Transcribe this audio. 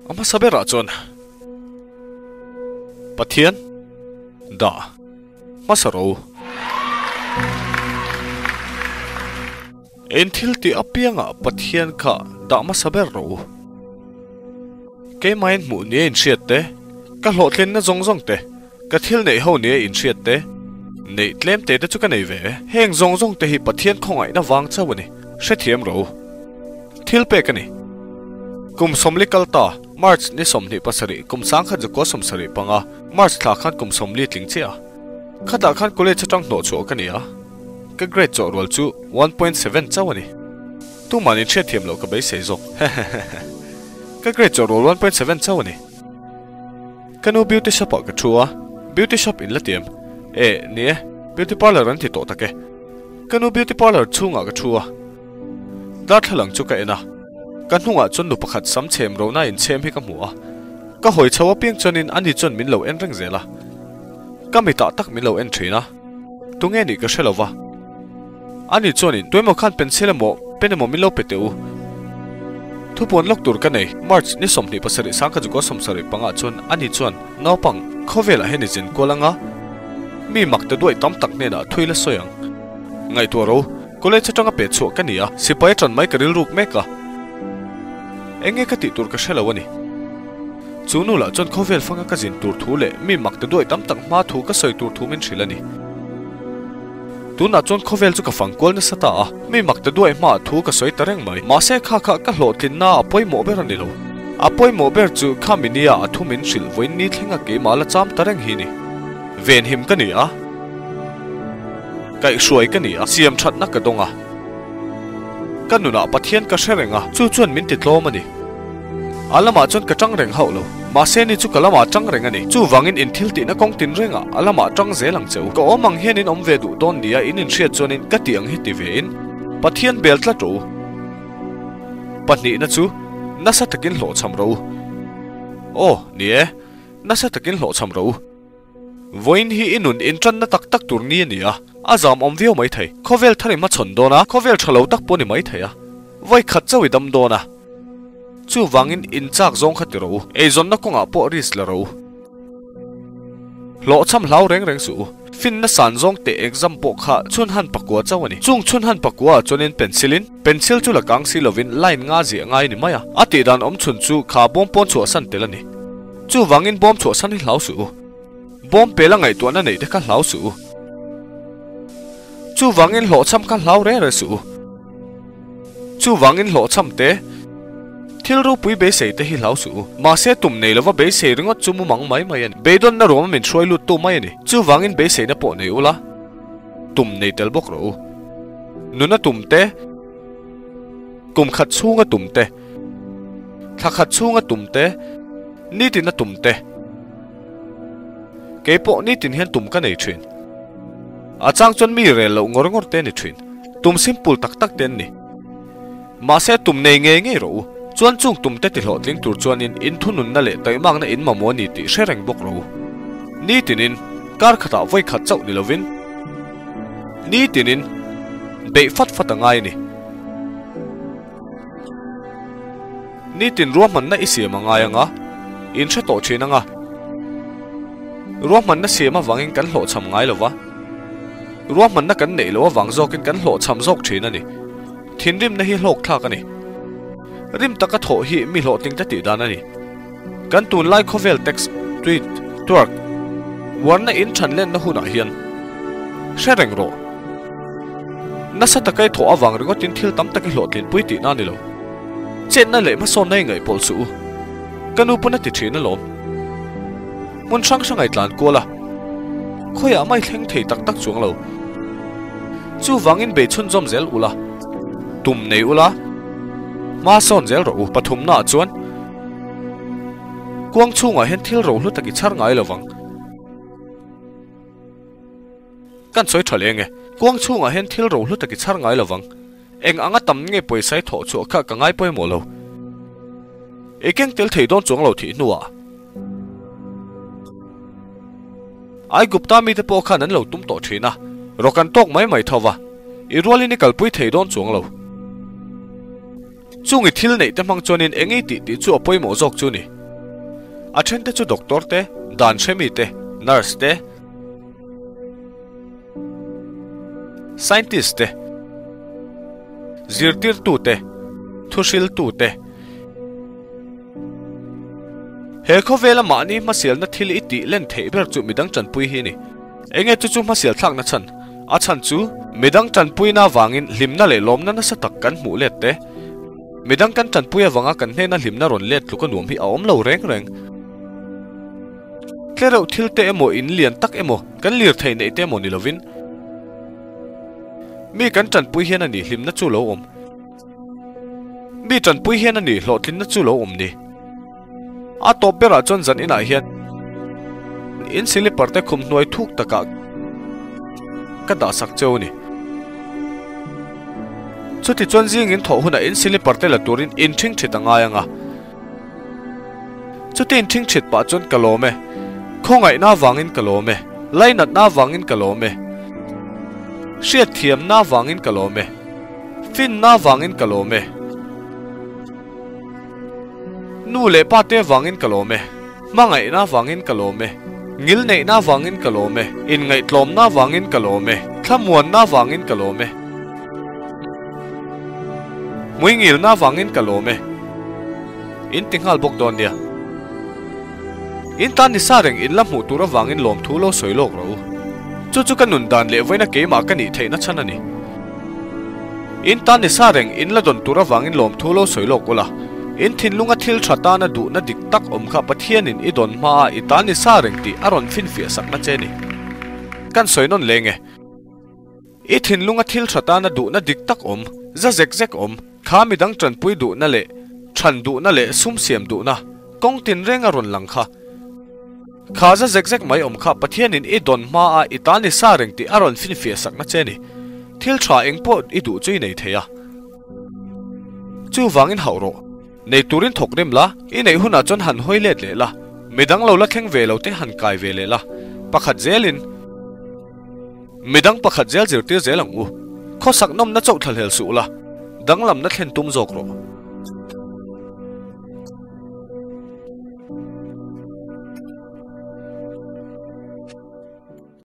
A hmasa berah chuan Pathian dah hmasa ro. Ein thil tih apiangah Pathian kha dah hmasa ber rawh u. Keimahin hmuh nia inhriat te, ka hlawhtlinna zawng zawng te, ka thil neih ho nia inhriat te, neih tlem te te chu ka nei ve e. Heng zawng zawng te hi Pathian khawngaihna vang chauh a ni, hrethiam rawh u. Thil pek a ni. Kum 40 kal ta, March ni 27, kum 1975, March thla khan kum 40 tling chiah a. Khatah khan college atang hnawh chhuah ka ni a, ka grade chawh rual chu 1.7 chauh a ni. Tuman in hriatthiam loh ka beisei zawk. Hehehehe. Ka grade chawh rual 1.7 chauh a ni. Ka nu beauty shop ah ka thu a, beauty shop in la tiam. Eh, ni e, beauty parlour an ti tawh tak e. Ka nu beauty parlour chhungah ka thu a. Darthlalang chu ka en a, ka hnungah chuan nu pakhat sam chhem rona in chhem hi ka hmu a. Ka hawi chho apiang chuanin ani chuan min lo en reng zel a. Ka mitah tak min lo en thin a, tunge nih ka hre lo va. Ani chuanin tuemaw khan pencil emaw pen emaw min lo pe teh u. Thupuan lawk tur ka nei, March ni 27 1975 chuan ani chuan naupang khawvelah hian i zin kual anga mi mak ta duai tam tak hnenah thui la sawi ang. Ngaihtuah ro, college atanga pe chhuah ka ni a, sipai atan mai ka rilruk mek a. Enge ka tih tur ka hre lo a ni. Chu nu lah chuan khawvel fanga ka zin tur thu leh mi mak ta duai tam tak hma thu ka sawi tur thu min hrilh a ni. Tunah chuan khawvel chu ka fang kual nasa ta a, mi mak ta duai hmaah thu ka sawi ta reng mai. Mahse kha kha ka hlawhtlinna a pawimawh ber a ni lo. A pawimawh ber chu kha minia a thu min hrilh vawiin ni thlenga keimah la cham ta reng hi ni. Venhim ka ni a, kaihhruai ka ni a, siam thatna ka dawng a. Ka nunah Pathian ka hre reng a, chu chuan min ti tlawm a ni. A lamah chuan ka tang reng hauh lo. Mahse ni chu ka lamah tang reng a ni. Chuvangin in thil tihna kawng tin rengah a lamah tang zel ang che u. Ka awm ang hian in awm ve duh dawn nia in inhriat chuanin ka tih ang hi ti ve in Pathian bel tlat rawh u. Pahnihna chu nasa takin hlawhchham rawh u. Aw, ni e, nasa takin hlawhchham rawh u. Vawiin hi i nun intanna tak tak tur ni a ni a, a zam awm viau mai thei. Khawvel thar i hmachhawn dawn a, khawvel tha lo tak pawh ni mai thei a. Vawi khat chauh i dam dawn a. Chuvangin inchak zawng kha ti rawh u, eizawnna kawngah pawh risk la rawh u. Hlawhchham hlau reng reng suh u. Finna san zawng teh exam pawh kha chhun han pakua chauh a ni. Chung chhun han pakua ah chuanin pencil in, pencil chu la kang si lovin line nga ziah ngai a ni mai a. A tihdan awm chhun chu kha bawm pawn chhuahsan tel a ni. Chuvangin bawm chhuahsan hi hlau suh u. Bawm pela ngaihtuahna neih te kha hlau suh u. Chuvangin hlawhchham kha hlau reng reng suh u. Chuvangin hlawhchham te, thil ropui beisei te hi hlau suh u. Mahse tum nei lova beisei ringawt chu mumang mai mai a ni. Beidawnna ruama min hruai lut tu mai a ni. Chuvangin beiseina pawh nei ula, tum nei tel bawk rawh u. Nuna tum te, kum khat chhunga tum te, thla khat chhunga tum te, nitina tum te. Keipawh nitin hian tum ka nei thin. A chang chuan mi rel loh ngawr ngawr te ni thin. Tum simple tak tak te an ni. Mahse tum nei ngei ngei rawh u. Chuan chung tum te tihlawhtling tur chuanin in thununna leh taihmakna in mamawh a ni tih hre reng bawk rawh u. Nitinin, kar khatah vawi khat chauh ni lovin, nitinin beih fat fat a ngai a ni. Nitin ruahmanna i siam a ngai anga, in hre tawh thin anga. Ruahmanna siam avangin kan hlawhchham ngai lova, ruahmanna kan neih loh avang zawkin kan hlawhchham zawk thin a ni. Thinrimna hi hlawkthlak a ni. Rim taka thawh hi mi hlawhtling te tih dan a ni. Kan tunlai khawvel text, tweet, twerk, uarna in than lenna hunah hian hre reng rawh. Nasa taka i thawh avang ringawtin thil tam tak i hlawhtlinpui tihna a ni lo. Chetna leh hmasawnna i ngaihpawlh suh u. Ka nu pawn a ti thin alawm. Hmun hrang hrang a i tlan kual a, khawiah mai thleng thei tak tak chuang lo. Chuvangin bei chhunzawm zel ula, tum nei ula, hma sawn zel rawh u. Pathumnaah chuan kuang chhungah hian thil rohlu tak i chhar ngai lovang. Kan sawi tha leng e. Kuang chhungah hian thil rohlu tak i chhar ngai lovang. Eng anga tam nge pawisa i thawh chhuah kha ka ngai pawimawh lo. I keng tel thei dawn chuang lo thih hnuah. Aigupta mite pawh khan an lo tum tawh thin a, rawk an tawk mai mai tho va, i rualin i kalpui thei dawn chuang lo. Chung i thil neih te hmang chuanin eng ei tih tih chu a pawimawh zawk chu ni. A thente chu doctor te, dan hremi te, nurse te, scientist te, zirtirtu te, thuhriltu te. He khawvela mahni hmasialna thil i tih len theih ber chu midang tanpui hi a ni. Enge chu chu hmasial thlakna chhan? A chhan chu midang tanpuina avangin hlimna leh lawmna nasa tak kan hmuh let te. Midang kan tanpui avanga kan hnena hlimna rawn let tluk a nuam hi a awm lo reng reng. Tlereuh thil te emaw in lian tak emaw kan lirthei neih te emaw ni lovin mi kan tanpui hian a ni hlimna chu lo awm. Mi tanpui hian a ni hlawhtlinna chu lo awm ni. A tawp berah chuan zan inah hian in silipar te khum hnuai thuk takah ka dah sak cheu a ni. Chuti chuan zing in thawh hunah in silipar te la turin in ṭhing ṭhit a ngai ang a. Chuti in ṭhing ṭhit pah chuan ka lawm e. Khawngaihna avangin ka lawm e. Lainatna avangin ka lawm e. Hriatthiamna avangin ka lawm e. Finna avangin ka lawm e. Nu leh pa te avangin ka lawm e. Hmangaihna avangin ka lawm e. Ngilneihna avangin ka lawm e. Inngaihtlawmna avangin ka lawm e. Thlamuanna avangin ka lawm e. Hmuingilna avangin ka lawm e. In ti nghal bawk dawn nia. In tan ni sa reng in la hmuh tur avangin lawmthu lo sawi lawk rawh u. Chu chu ka nun dan leh vawiina keimah ka nih theihna chhan a ni. In tan ni sa reng in la dawn tur avangin lawmthu lo sawi lawk ula. In thinlunga thil tha tana duhna dik tak awm kha Pathianin i dawn hmaa i tan ni sa reng tih a rawn finfiah sakna che ni. Kan sawi nawn leng e. I thinlunga thil tha tana duhna dik tak awm, za zek zek awm, kha midang tanpui duhna leh chhan duhna leh sum siam duhna kawng tinreng a rawn lang kha. Kha za zek zek mai awm kha Pathianin i dawn hmaa i tan i sa reng tih a rawn finfiah sakna che ni. Thil tha eng pawh i duh chu i nei thei a. Chuvangin hauh rawh. Nei turin thawk rem la, i neih hunah chuan han hawi let leh la, midang lo la thleng ve lo te han kai ve leh la, pakhat zelin midang pakhat zel zirtir zel ang u. Khawsak nawmna chauh thlahlel suh la, danglamna thlen tum zawk rawh.